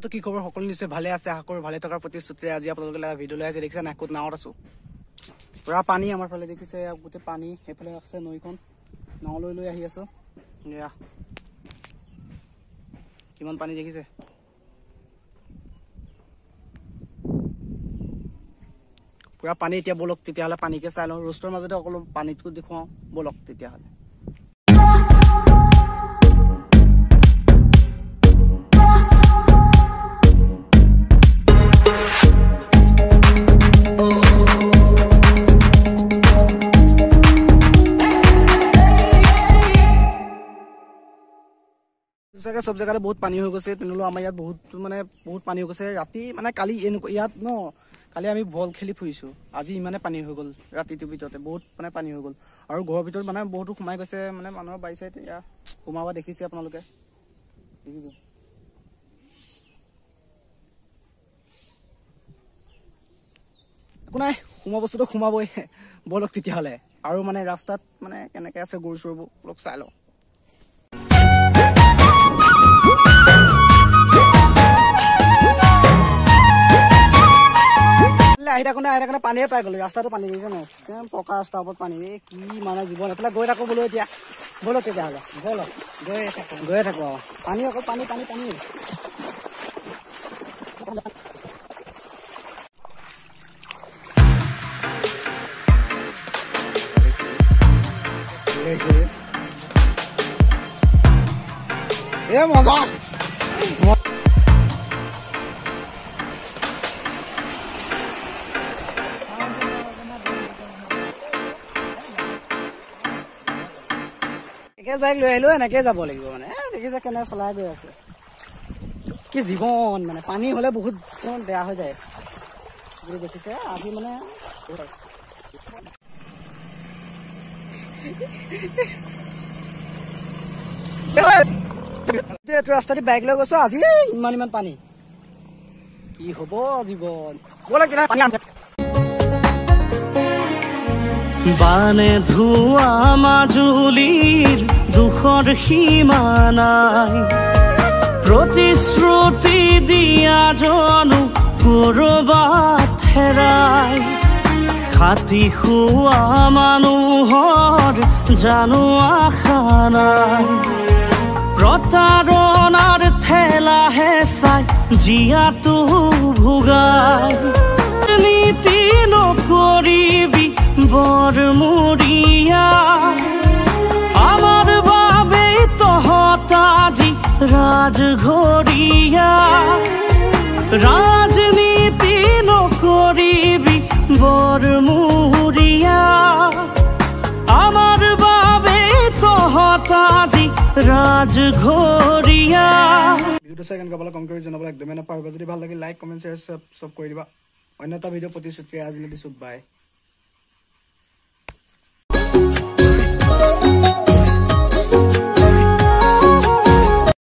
তো কি খবৰ সকলো নিশ্চয় ভালে আছে, আশা কৰোঁ ভালে থকাৰ প্ৰতিশ্ৰুতিৰে আজি আপোনালোকে এটা ভিডিঅ' লৈ আহিছে। দেখিছে নাই ক'ত নাৱত আছো, পুৰা পানী আমাৰ ফালে দেখিছে, গোটেই পানী। সেইফালে আছে নৈখন, নাও লৈ লৈ আহি আছো। এয়া কিমান পানী দেখিছে, পুৰা পানী। এতিয়া ব'লক তেতিয়াহ'লে পানীকে চাই লওঁ, ৰোষ্টৰ মাজতে সকলো পানীটো দেখুৱাওঁ। ব'লক তেতিয়াহ'লে। চাগে চব জেগাতে বহুত পানী হৈ গৈছে, তেনেহ'লেও আমাৰ ইয়াত বহুত মানে বহুত পানী হৈ গৈছে। ৰাতি মানে কালি এনেকুৱা ইয়াত ন, কালি আমি বল খেলি ফুৰিছোঁ, আজি ইমানে পানী হৈ গ'ল ৰাতিটোৰ ভিতৰতে বহুত মানে পানী হৈ গ'ল। আৰু ঘৰৰ ভিতৰত মানে বহুতো সোমাই গৈছে, মানে মানুহৰ বাৰী চাইড এয়া সোমাব দেখিছে আপোনালোকে, দেখিছে। একো নাই, সোমোৱা বস্তুটো সোমাবই। ব'লক তেতিয়াহ'লে। আৰু মানে ৰাস্তাত মানে কেনেকৈ আছে গৰু চৰুবোৰ অলপ চাই লওঁ। আহি থাকোঁতে পানীয়ে পাই গ'লো, ৰাস্তাটো পানী দিছে ন, একদম পকা ৰাস্তাৰ ওপৰত পানী। এই কি মানে জীৱন, এইফালে গৈ থাকোঁ বোলো। এতিয়া ব'লক তেতিয়াহ'লে, ব'লক গৈয়ে থাকোঁ আৰু। পানী অকল পানী পানী পানী। এ মজা। একে বাইক লৈ আহিলেও এনেকে যাব লাগিব মানে। দেখিছে কেনেকে চলাই গৈ আছে, কি জীৱন মানে। পানী হলে বহুত বেয়া হৈ যায় বুলি দেখিছে আজি মানে। এইটো ৰাস্তা দি বাইক লৈ গৈছো আজি, ইমান ইমান পানী, কি হব জীৱন। বানে ধোৱা মাজুলীৰ দুখৰ সীমা নাই, প্ৰতিশ্ৰুতি দিয়া জনো কৰবাত হেৰাই, খাটি খোৱা মানুহৰ জানো আশা নাই, প্ৰতাৰণাৰ ঠেলাহে চাই জীয়াটো ভোগাই, নীতি নকৰিবি বৰমূৰীয়া, আমাৰ বাবে তহঁত আজি ৰাজঘৰীয়া, ৰাজনীতি নকৰিবি বৰমূৰীয়া, আমাৰ বাবে তহঁত আজি ৰাজঘৰীয়া। ভিডিঅ'টো চাই কেনেকুৱা পালে কমেণ্ট কৰি জনাবলৈ একদমেই নাপাহৰিবা। যদি ভাল লাগে লাইক কমেণ্ট শ্বেয়াৰ চব কৰি দিবা। অন্য এটা ভিডিঅ' প্ৰতিশ্ৰুতিৰে আজিলৈ দিছোঁ, বাই।